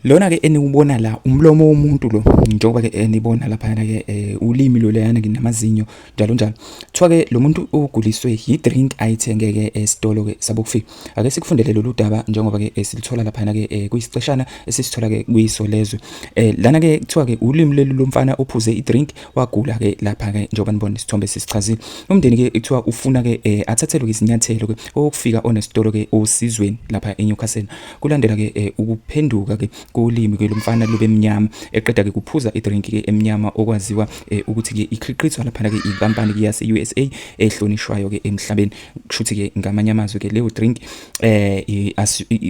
Lona ke eniwubona la umlomo womuntu lo, njengoba ke enibona laphana ke ulimi lo leyana ke namazinyo njalo njalo. Kuthiwa ke lo muntu uguliswe yi-drink ayithenge ke esitolo ke sabokufika. Ake sikufundele lolu daba njengoba ke silithola laphana ke kuyisiceshana esisithola ke kuyisolezwe. Lana ke kuthiwa ke ulimi leli lomfana ophuze i-drink wagula ke lapha ke njengoba nibona isithombe sisichazile. Umndeni ke kuthiwa ufuna ke athathelwe izinyathelo ke okufika onesitolo ke osizweni lapha eNewcastle. Kulandela ke ukuphenduka ke kolimi ke lomfana lube mnyama eqeda ke kuphuza idrink ke emnyama okwaziwa ukuthi ke ikhiqizwa laphana ke inkampani ke yase USA ehlonishwayo ke emhlabeni. Kushuthi ke ngamanye amazwi ke leyo drink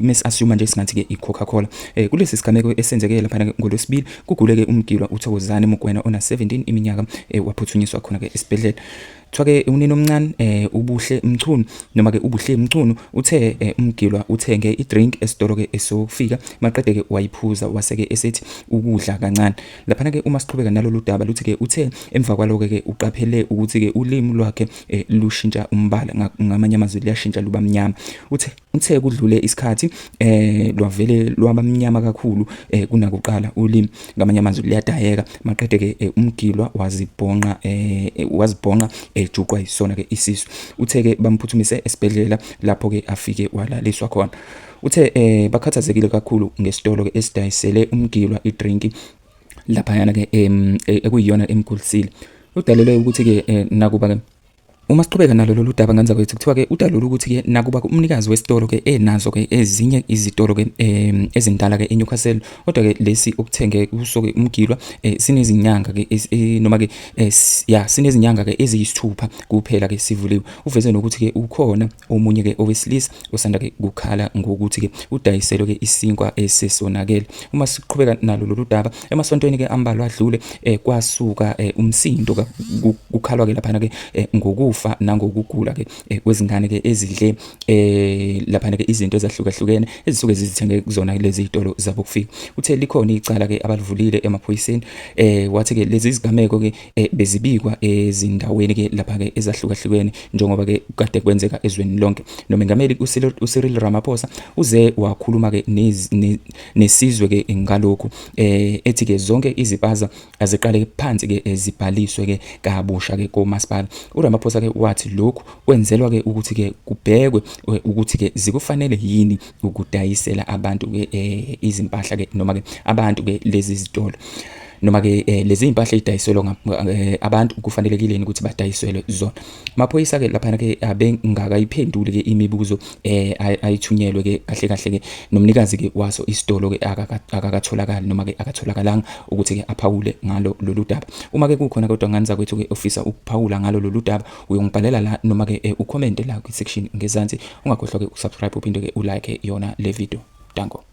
mesi assume nje singathi ke iCoca-Cola. Kulesi sigameko esenzeke laphana ke ngolwesibili kugule ke umgilwa uThokozani Mokoena ona 17 iminyaka, waphuthunyiswa khona ke esibhedlela. Kuthiwa ke unina omncane uBuhle Mchunu noma ke uBuhle Mchunu uthe umgilwa uthenge idrink esitolo ke esokufika, maqede ke wayiphuza, waseke esethi ukudla kancane. Laphana ke uma siqhubeka nalolu daba luthi ke uthe emva kwaloko ke uqaphele ukuthi ke ulimi lwakhe lushintsha umbala, ngamanye amazwi liyashintsha luba mnyama. Uthe kudlule isikhathi lwavele lwaba mnyama kakhulu kunakuqala ulimi, ngamanye amazwi liyadayeka. Maqede ke umgilwa wazibhonqa ejuqwa yisona ke isisu. Uthe ke bamphuthumise esibhedlela lapho ke afike walaliswa khona. Uthe bakhathazekile kakhulu ngesitolo ke esidayisele umgilwa idrink laphayana ke ekuyiyona emgulisile. Udalelwe ukuthi ke nakuba ke uma siqhubeka nalo lolu daba nganza kwethu kuthiwa ke udalula ukuthi ke nakuba umnikazi wesitolo ke enazo ke ezinye izitolo ke ezindala ke eNewcastle, kodwa ke lesi okuthenge kuso ke umgilwa sinezinyanga ke noma ke ya sinezinyanga ke eziyisithupha kuphela ke sivuliwe. Uveze nokuthi ke ukhona omunye ke owesilisa osanda ke kukhala ngokuthi ke udayiselwe ke isinkwa esesonakele. Uma siqhubeka nalo lolu daba, emasontweni ke ambalwa adlule kwasuka umsindo kukhalwa ke laphana ke ngokufa nangokugula ke kwezingane ke ezidle laphana ke izinto ezahlukahlukene ezisuke zizithenge kuzona lezi zitolo zabo kufika. Uthe likhona icala ke abalivulile emaphoyiseni, wathi ke lezi zigameko ke bezibikwa ezindaweni ke lapha ke ezahlukahlukene njengoba ke kade kwenzeka ezweni lonke. Nomengameli uCyril Ramaphosa uze wakhuluma ke nesizwe ke ngalokhu, ethi ke zonke izipaza aziqale phansi ke zibhaliswe ke kabusha ke komasipala. URamaphosa ke wathi lokhu kwenzelwa ke ukuthi ke kubhekwe ukuthi ke zikufanele yini ukudayisela abantu ke izimpahla ke noma ke abantu ke lezi zitolo noma ke lezi impahla ezidayiselwa abantu kufanelekile yini ukuthi badayiselwe zona. Amaphoyisa ke laphana ke abengakayiphenduli ke imibuzo ayithunyelwe ke kahle kahle ke, nomnikazi ke waso isitolo ke akakatholakali noma ke akatholakalanga ukuthi ke aphawule ngalo lolu daba. Uma ke kukhona kodwa ngane zakwethu ke ofisa ukuphawula ngalo lolu daba, uyongibhalela la noma ke ucomment la kwi section ngezansi. Ungakhohlwa ke ukusubscribe uphinde ke ulike yona le video. Danko.